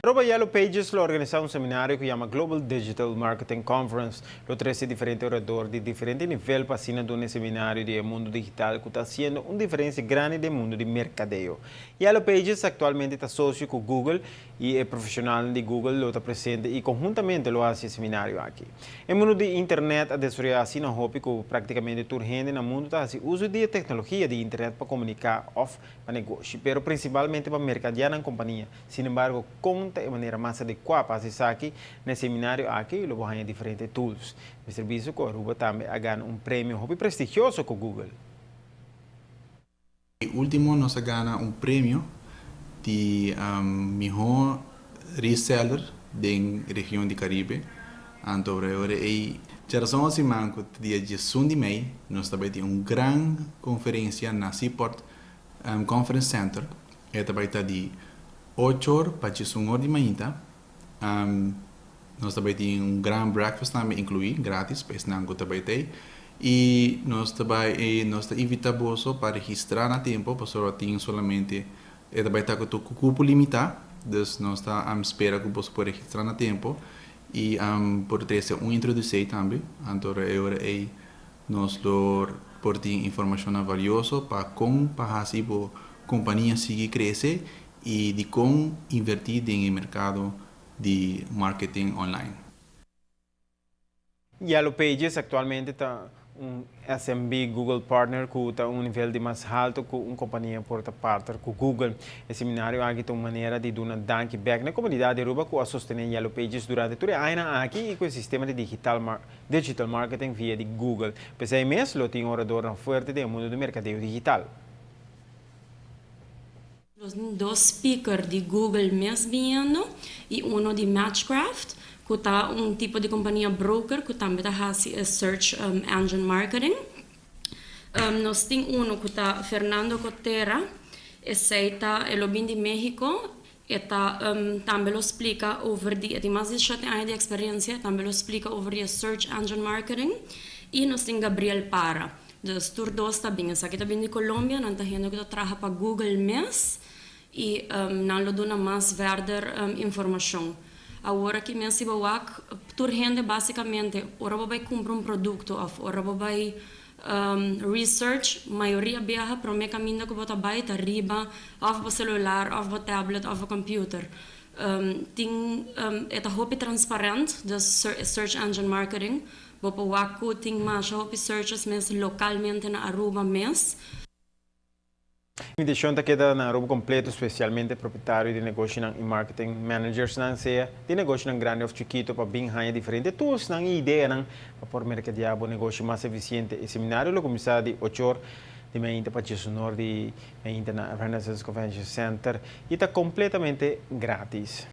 Aruba Yellow Pages lo organisa un seminario cu yama Global Digital Marketing Conference. Lo trece diferente orador di diferente nivel pa asina duna seminario di mundo digital cu ta haciendo un diferencia grandi den mundo di mercadeo. Yellow Pages actualmente ta socio cu Google y e profesional di Google lo ta presente y conhuntamente lo haci e seminario aki. E mundo di internet a desaroya asina hopi cu practicamente tur hende na mundo ta haci uso di tecnologia di internet pa comunica of pa negoshi, pero principalmente pa mercadea nan compania. Sin embargo, con ta e manera mas adecua pa esaki? Na e seminario aki lo haya diferente tools. E servicio cu Aruba tambe a gana un premio hopi prestigioso cu Google. E ultimo nos a gana un premio di mihor reseller den region di Caribe. Anto, awor e diarason siman, dia 11 di mei, nos tambe tin un gran conferencia na Seaport Conference Center. E tambe ta di 8 or pa 11 or di mainta. Nos tambe tin un gran breakfast tambe inclui, gratis, pa esnan cu tambe tin. Y nos tambe nos ta invita bo pa registra na tempo, pa tin solamente e tambe ta cu cupo limita, dus nos ta spera cu bo por registra na tempo y por trece un introduci tambe. Anto, e nos lo por tin informacion valioso pa con pa haci compania sigui crece y di con inverti den mercado di marketing online. Yellow Pages actualmente ta un SMB Google Partner cu ta un nivel di mas halto cu un compania por ta partner cu Google. E seminario aki ta un manera di duna danki back na comunidad di Aruba cu a sostene Yellow Pages durante tur e aña aki y cu e sistema di digital marketing via di Google. P'esey mes lo tin orador fuerte den mundo di mercadeo digital. Dos speaker di Google mes biniendo y uno di Matchcraft, cu ta un tipo di compania broker cu tambe ta haci search engine marketing. Nos tin uno cu ta Fernando Cotera, esey ta e lo bin di Mexico, e ta tambe lo splica over di, tin mas di 7 aña di experiencia, tambe lo splica over di search engine marketing. Y nos tin Gabriel Para. Dus tur dos ta bin. Esaki ta bin di Colombia, nan ta hende cu ta traha pa Google mes y nan lo duna mas verder informacion. Awor aki mes si bo wak, tur hende basicamente, ora bo bay cumpra un producto of ora bo bay research, mayoria biaha prome caminda cu bo ta bay ta riba of bo celular of bo tablet of bo computer. Tin e ta hopi transparent, dus search engine marketing. Bo por wak cu tin mas hopi searches mes localmente na Aruba mes. Invitacion ta keda na Aruba completo, especialmente propietario di negoshi y marketing managers nan, sea di negoshi grandi of chikito, pa bin haya diferente tools nan idea nan pa por mercadea bo negoshi mas eficiente. E seminario lo cuminsa di 8 or di mainta pa 11 or di mainta na Renaissance Convention Center y ta completamente gratis.